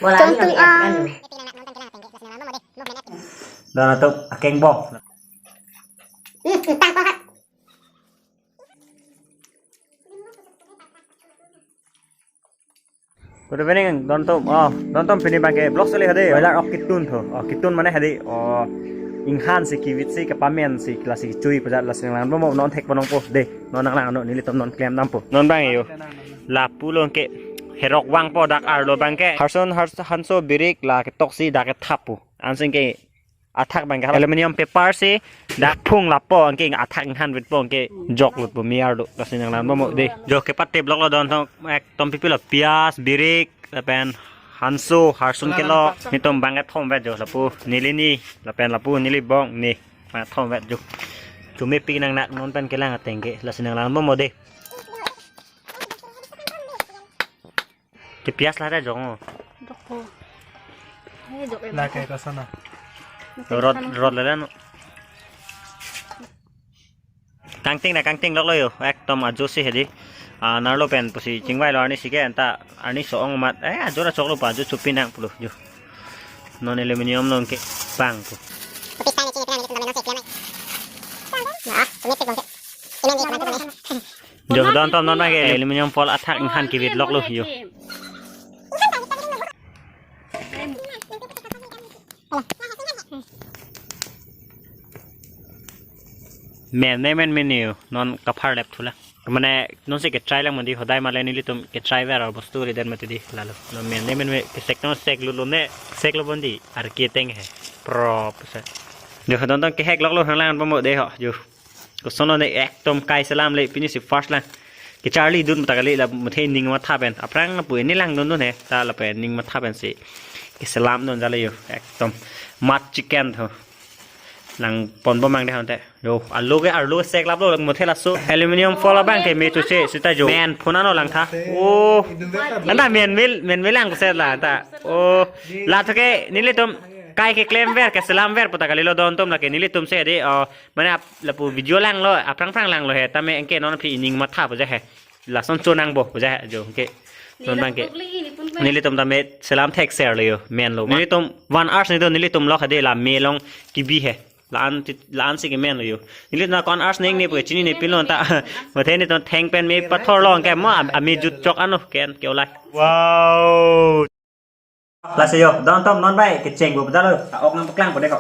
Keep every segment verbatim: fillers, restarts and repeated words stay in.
Bola Chong ni tung lagi ang. Anu. Don atum akeng bong. Good evening, don atum. Oh, don atum pini abangke vlog sele hadi. Bajar ok kitun tho. Oh, kitun mane hadi. Oh, inghan si kivit si kepamen si kelas si chui pajat lasi nanglangbom non thek ponong po. De, non nanglang non nelitum non klem dampo. Non abang yo. Lapu along ke herok vangpo dak arlo abangke. Harsun, Hars-, Hanso, Birik la ketoksi dak kethappo. Ansi ke athak abangke aluminium paper si dak phung lapo anke athak inghan vitpo anke jok lutpo me arlo lasi nanglangbom de. Jo kepatep loklo don atum ekdom pipilo pias, Birik, lapen Hanso, Harsun kelo, nelitum abangke thomvet jo lapu neli ni, lapen lapu neli bong ni. Abang thomvet jo. Chumi pi nang nak non pen kelang ateng ke lasi nanglangbom de. Ke pias la ta jong. Jok po. Hai jok em. La kai ko sana. Rot, rot le no. Kangting na kangting loklo yo. Ekdom ajo si hedi. Ah, narlo pen pusi chingvai lo arni si ke anta arni so-ong mat. Eh, ajo ra choklo pa ajo chupi nang pulo jo. Non aluminium non ke bang po. Office time ni chini kena ni kena ni kena. Nah, chumi tik bang ke. Chumi tik bang ke. Jo, don atum non abangke aluminium foil athak inghan kivit loklo yo. Men, men, men, men yo, non kapharlep thulang. Mane, non si ke try lang mandi hodai male nelitum ke try ver bostu ri den mati di lalo. Non men, men, men, ke sek non sek lulo ne, sek lo bondi, ar ke teng he. Prop, sa. Jo, don atum kehek loklo hang lang bompo de ho, jo. Koson ne ekdom kai selam le pini si first lang. Kecharli dun ta kali la muthe ning matha pen. Aphrang pu ini lang dun dun he. Ta lapen ning matha pen si. Keselam dun jale yo. Ekdom mat chicken tho. Nang ponbom mang de hante. Yo, arlo ke arlo sek laplo muthe laso. Aluminium foil abangke me tu se sita jo. Men phuna no lang tha. Oh. Anta men mil, men mil lang se la ta. Oh. La thoke nelitum kai keklem ver keselam ver pu ta kalilo don atum lake nelitum se de. Oh. Mane ap-, lapu video langlo, aphrang phrang langlo he, tame anke non aphi ining matha pu ja he. Lason cho nangpo pu ja he, jo, anke. Non abangke. Nelitum tame selam thek ser lo yo, men lo. Nelitum one hours ni to nelitum lok hadi la me along kebi he. La-an ti-, la-an si kemen lo yo. Nelitum na ko-an hours neng ne pu chinine pinlo ta. Muthe nelitum theng pen me pathor lo anke mo am-, ame jut chok ano ken ke olai. Wow. Lasi yo, don atum non abang kecheng bu padalo, ta ok nangpaklangpo de ko.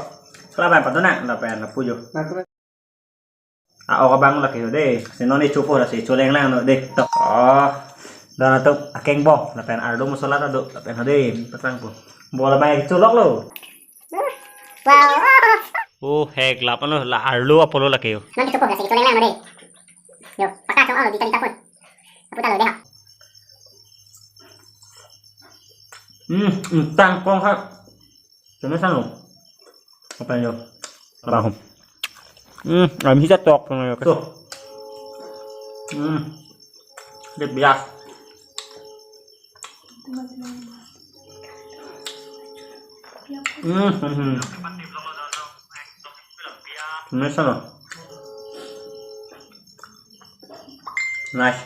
Kala abang padonang, lapen lapu yo. A ok abang lake yo de, si non ichupo lasi ichu lenglang no de. To. Oh. Don atum akeng bong, lapen arlo masala ta do, lapen hade, paklangpo. Bola abang ichu loklo. Wow. Oh, hek lap ano la arlo apolo lake yo. Non ichupo lasi ichu lenglang no de. Yo, paka chong alo di tali tapon. Apu talo de ha. Hmm, hmm, tang kong ha. Chumi sanu. Apa yo? Abang. Hmm, am hija tok pang yo. Tuh. Hmm. Dia bias. Hmm, hmm, hmm. Chumi sanu. Nice.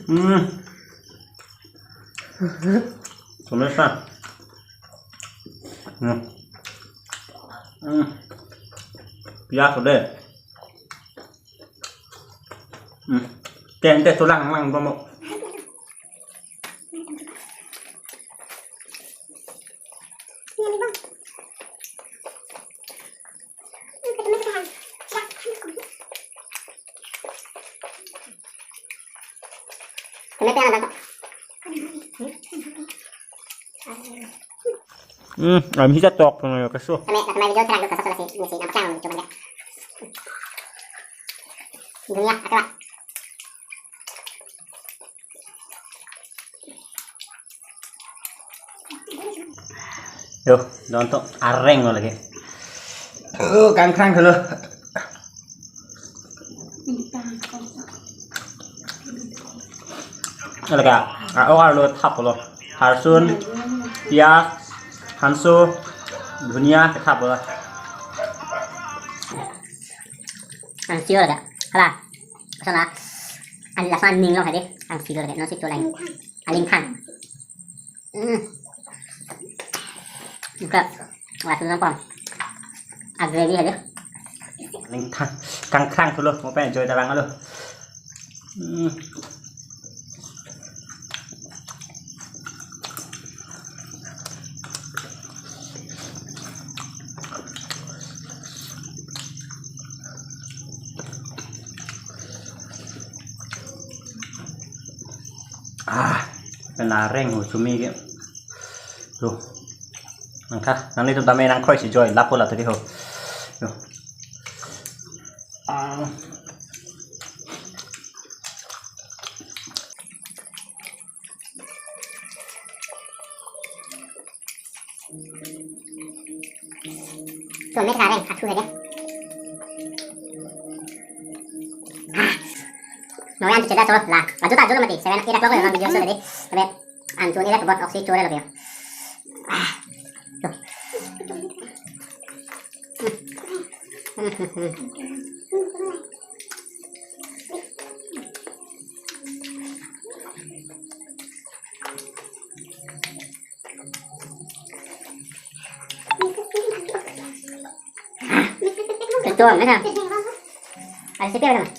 Hmm. Pemirsa. Hmm. Hmm. Pias deh. Hmm. Teh, teh, tulang, lang, bombo. Hmm, am hija tok pang yo keso. Kami, kami video terang dulu, kasih, kasih, ini sih, apa yang coba ya? Dunia, apa? Yo, don atum areng lo lake. Oh, kangkrang dulu. Lake, ah, oh, arlo thaplo. Harsun, pias, hanso, dhunia thaplo. Ang sio lake. Hala. Sana. Ang lasan ning lo hadi. Angsi lo ke, non si tu lain. Alingthang. Hmm. Oke. Wah, sudah pom. A gravy aja. Alingthang. Kangkrang tu lo, mo pen enjoy ta lang lo. Hmm. Ah, pen areng ho chumi ke. Tuh. Nangkha, nanglitum tame nangkroi si joy, lapu la tadi ho. Yo. Ah. Tuh, met kareng, athu aja. Ah. Noyan tu cerdas, oh, lah. Laju ta, laju mati. Seven, eight o'clock lo, nang video shoot tadi. Tapi, anchun eight o'clock, oxy chore lo, ya. Ah. Tuh. Ketua mana? Ada siapa nama?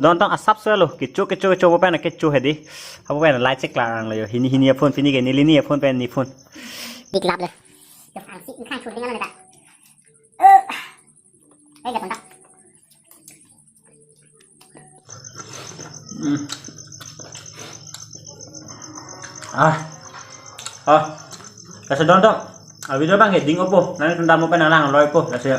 Don tong asap selo, kecho, kecho, kecho, mo pen kecho hedi. Amo pen lai cheklang lo yo. Hini, hini aphone, pini ke neli ni aphone pen ni phone. Dik lap le. Yo, ang si, ang kan shooting ala neta. Eh. Eh, gatong tak. Hmm. Ah. Ah. Kasi don tong. Ah, video bang ke ding opo. Nanglitum ta mo pen nang lang roi po. Kasi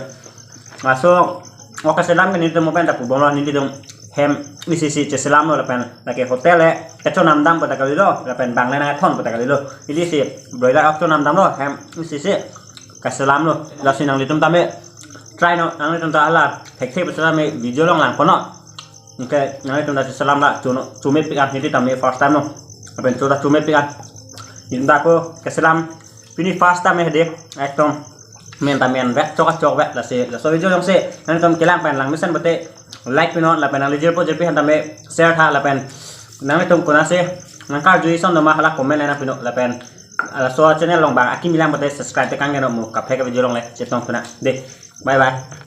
masuk. Oke, selam ke nelitum mo pen ta pu bomlo, nelitum hem isi si cheselam lo lapen lake hotel e. Kecho namdam pu ta kalilo, lapen bang le nangthon pu ta kalilo. Ili si broiler ok cho namdam lo, hem isi si. Kaselam lo, lasi nanglitum tame try non, nanglitum ta hala thekthe pu selam me video along lang kono. Oke, nanglitum ta selam la chuno, chumit pik an, neli tame first time lo. Lapen cho ta chumit pik an. Nelitum ta ko kaselam, pini first time hedi, ekdom men ta men vet, chok chok vet, lasi, laso video jongsi nanglitum kelang pen lang mesen pute like pinon, lapen nangli jirpo jirpi aphan tame share tha, lapen nanglitum konatsi nangkarju ison doma hala comment le nangpinon, lapen laso channel along bang akimi lang pute subscribe te kangdeno, mo kaprek video along le chetong tuna. De, bye bye.